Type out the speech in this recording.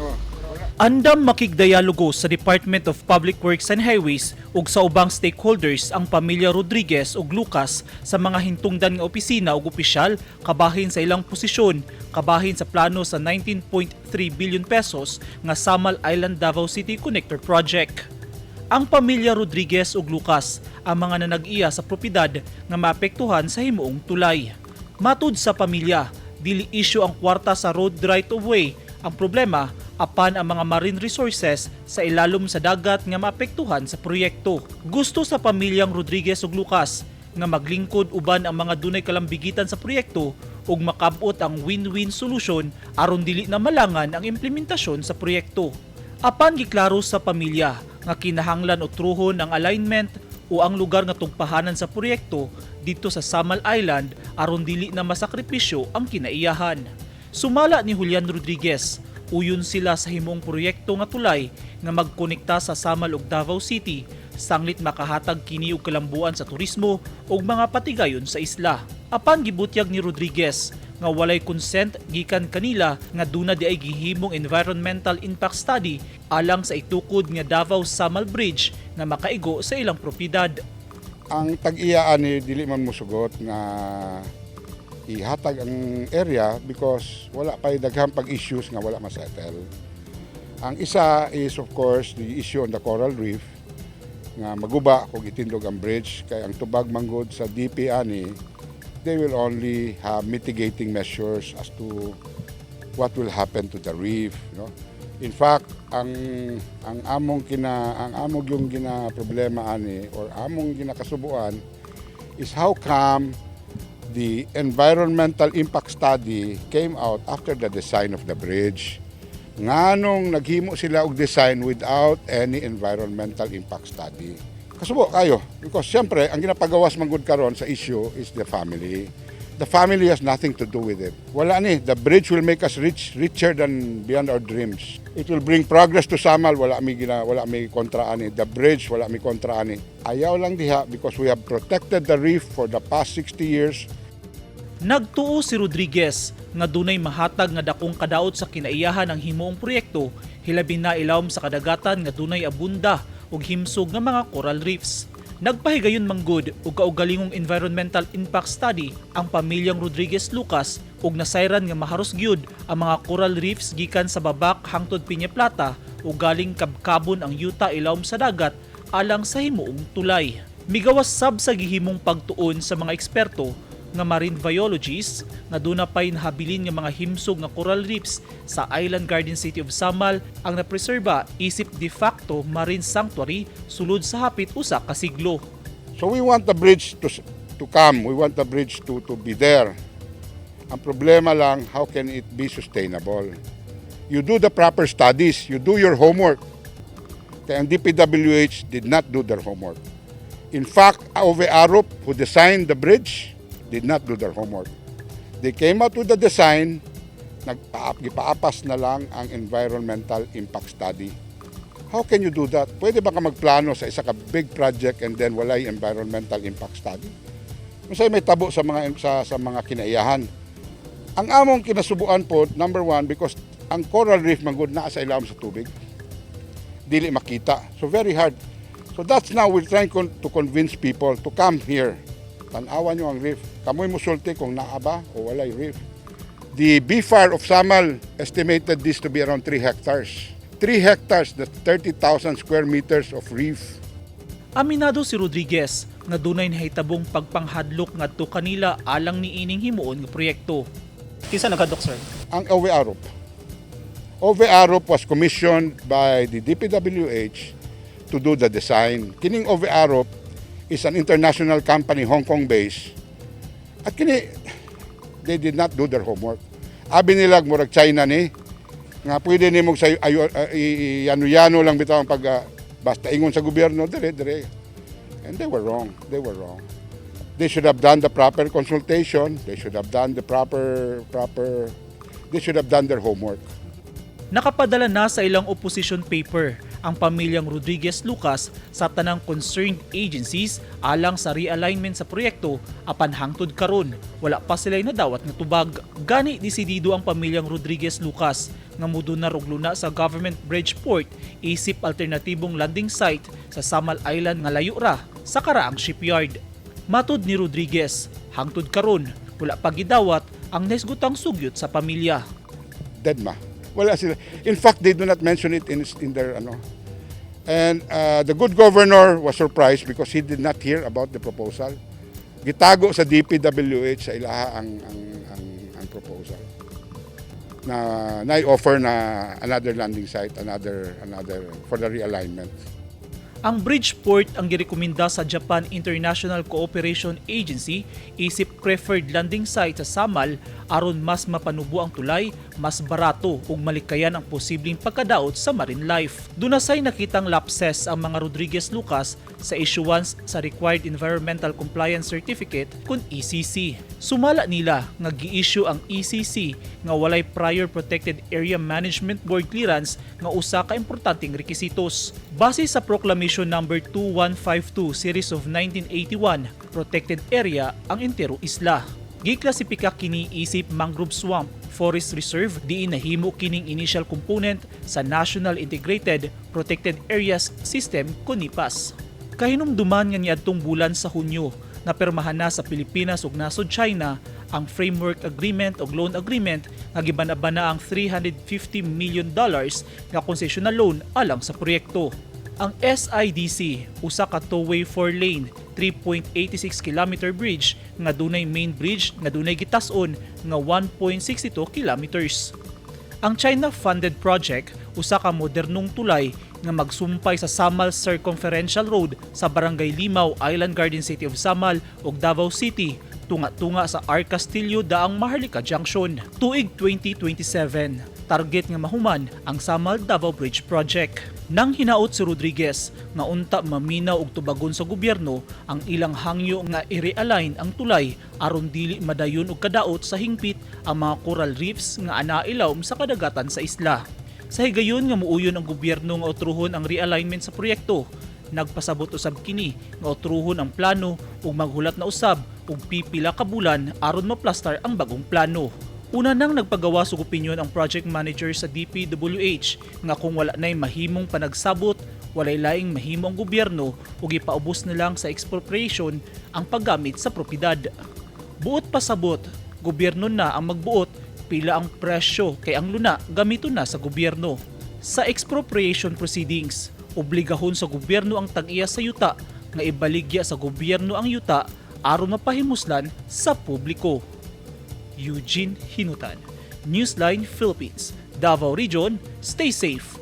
Oh. Andam makigdialogo sa Department of Public Works and Highways ug sa ubang stakeholders ang pamilya Rodriguez ug Lucas sa mga hintungdan nga opisina ug opisyal kabahin sa ilang posisyon kabahin sa plano sa 19.3 billion pesos nga Samal Island Davao City Connector Project. Ang pamilya Rodriguez ug Lucas ang mga nanag-iya sa propiedad nga maapektuhan sa himuong tulay. Matud sa pamilya, dili isyu ang kwarta sa road right of way. Ang problema, apan ang mga marine resources sa ilalom sa dagat nga maapektuhan sa proyekto. Gusto sa pamilyang Rodriguez ug Lucas nga maglingkod uban ang mga dunay kalambigitan sa proyekto ug makabot ang win-win solution aron dili na malangan ang implementasyon sa proyekto. Apan giklaro sa pamilya nga kinahanglan utruhon ang alignment o ang lugar nga tugpahanan sa proyekto dito sa Samal Island aron dili na masakripisyo ang kinaiyahan. Sumala ni Julian Rodriguez, uyon sila sa himong proyekto nga tulay nga magkonekta sa Samal ug Davao City sanglit makahatag kini og kalambuan sa turismo ug mga patigayon sa isla. Apan gibutyag ni Rodriguez nga walay consent gikan kanila nga duna di ay gihimong environmental impact study alang sa itukod nga Davao Samal Bridge nga makaigo sa ilang propiedad. Ang tag-iya ani dili man musugot nga ihatag ang area because wala pa daghang pag-issues nga wala masettle. Ang isa is, of course, the issue on the coral reef nga maguba kung itindog ang bridge kay ang tubag manggod sa DP ani, they will only have mitigating measures as to what will happen to the reef, no? In fact, ang among yung gina problema ani or among ginakasubuan is how come the environmental impact study came out after the design of the bridge. Nganong naghimo sila og design without any environmental impact study? Kasubo kayo because siyempre ang ginapagawas man gud karon sa issue is the family. The family has nothing to do with it. Wala ni. The bridge will make us rich, richer than beyond our dreams. It will bring progress to Samal. Wala mi kontra ani. The bridge, wala mi kontra ani. Ayaw lang diha because we have protected the reef for the past 60 years. Nagtuo si Rodriguez nga dunay mahatag nga dakong kadaot sa kinaiyahan ang himuong proyekto, hilabi na ilawom sa kadagatan nga dunay abunda ug himsog nga mga coral reefs. Nagpahigayon manggod og kaugalingong environmental impact study ang pamilyang Rodriguez Lucas ug nasayran nga maharos gyud ang mga coral reefs gikan sa Babak hangtod Peñaplata ug galing kabkabon ang yuta ilawom sa dagat alang sa himuong tulay. Migawas sab sa gihimong pagtuon sa mga eksperto nga marine biologists nga duna pay nahabilin nga mga himsog nga coral reefs sa Island Garden City of Samal ang napreserba isip de facto marine sanctuary sulod sa hapit usa ka siglo. So we want the bridge to come. We want the bridge to be there. Ang problema lang, how can it be sustainable? You do the proper studies. You do your homework. Kaya ang DPWH did not do their homework. In fact, Ove Arup, who designed the bridge, did not do their homework. They came out with the design, nagpa gipaapas na lang ang environmental impact study. How can you do that? Pwede ba ka magplano sa isa ka big project and then walay environmental impact study? Unsay mahitabo sa mga kinaiyahan? Ang among kinasubuan po, number one, because ang coral reef manggod naa sa ilawom sa tubig. Dili makita. So very hard. So that's now we're trying to convince people to come here. Tan-awan nyo ang reef. Kamoy musulti kung naa ba o walay reef. The BFAR of Samal estimated this to be around 3 hectares. 3 hectares, that's 30,000 square meters of reef. Aminado si Rodriguez nga dunay nahitabong pagpanghadlok ngadto kanila alang niining himuon nga proyekto. Kinsa naghadlok, sir? Ang Ove Arup. Ove Arup was commissioned by the DPWH to do the design. Kining Ove Arup is an international company, Hong Kong based. At kini, they did not do their homework. Abi nila murag China ni, nga pwede nimo sa ayo yano-yano lang bitaw ang pag basta ingon sa gobyerno dire dire. And they were wrong. They were wrong. They should have done the proper consultation. They should have done the proper proper they should have done their homework. Nakapadala na sa ilang opposition paper ang pamilyang Rodriguez Lucas sa tanang concerned agencies alang sa realignment sa proyekto, apan hangtod karon wala pa sila nadawat nga tubag. Gani desidido ang pamilyang Rodriguez Lucas nga modonar og luna sa Government Bridge Port isip alternatibong landing site sa Samal Island nga layo ra sa karaang shipyard. Matod ni Rodriguez, hangtod karon wala pa gidawat ang nahisgutang sugyot sa pamilya. Deadma. Wala sila. In fact, they do not mention it in their ano. And the good governor was surprised because he did not hear about the proposal. Gitago sa DPWH sa ilaha ang proposal. Na na-offer na another landing site, another another for the realignment. Ang Bridgeport ang girekomenda sa Japan International Cooperation Agency isip preferred landing site sa Samal aron mas mapanubo ang tulay, mas barato ug malikayan ang posibleng pagkadaot sa marine life. Duna say nakitang lapses ang mga Rodriguez Lucas sa issuance sa Required Environmental Compliance Certificate kon ECC. Sumala nila nga gi-issue ang ECC nga walay prior Protected Area Management Board clearance nga usa ka importanteng rekisitos. Base sa Proclamation Number 2152 Series of 1981, protected area ang entero isla. Giklasipika kini isip mangrove swamp forest reserve, diin nahimo kining initial component sa National Integrated Protected Areas System kon NIPAS. Kahinumduman nga niadtong bulan sa Hunyo, napirmahan na sa Pilipinas ug nasod China ang framework agreement ug loan agreement nga gibanabana ang $350 million nga concessional loan alang sa proyekto. Ang SIDC, usa ka two-way 4-lane 3.86-kilometer bridge nga dunay main bridge nga dunay gitas-on nga 1.62 kilometers. Ang China-funded project, usa ka modernong tulay nga magsumpay sa Samal Circumferential Road sa Barangay Limao, Island Garden City of Samal ug Davao City, tunga-tunga sa R. Castillo Daang Maharlika Junction. Tuig 2027, target nga mahuman ang Samal Davao Bridge Project. Nang hinaot si Rodriguez nga unta maminaw og tubagon sa gobyerno ang ilang hangyo nga i-realign ang tulay aron dili madayon og kadaot sa hingpit ang mga coral reefs nga anaa ilawom sa kadagatan sa isla. Sa higayon nga muuyon ang gobyerno nga otruhon ang realignment sa proyekto, nagpasabot usab kini nga otruhon ang plano ug maghulat na usab og pipila ka bulan aron maplastar ang bagong plano. Una nang nagpagawas og opinyon ang project manager sa DPWH nga kung wala na'y mahimong panagsabot, walay laing mahimo ang gobyerno ug ipaubos na lang sa expropriation ang paggamit sa propiedad. Buot pasabot, gobyerno na ang magbuot pila ang presyo kay ang luna gamiton na sa gobyerno. Sa expropriation proceedings, obligahon sa gobyerno ang tag-iya sa yuta nga ibaligya sa gobyerno ang yuta aron mapahimuslan sa publiko. Eugene Hinutan, Newsline Philippines, Davao Region, stay safe.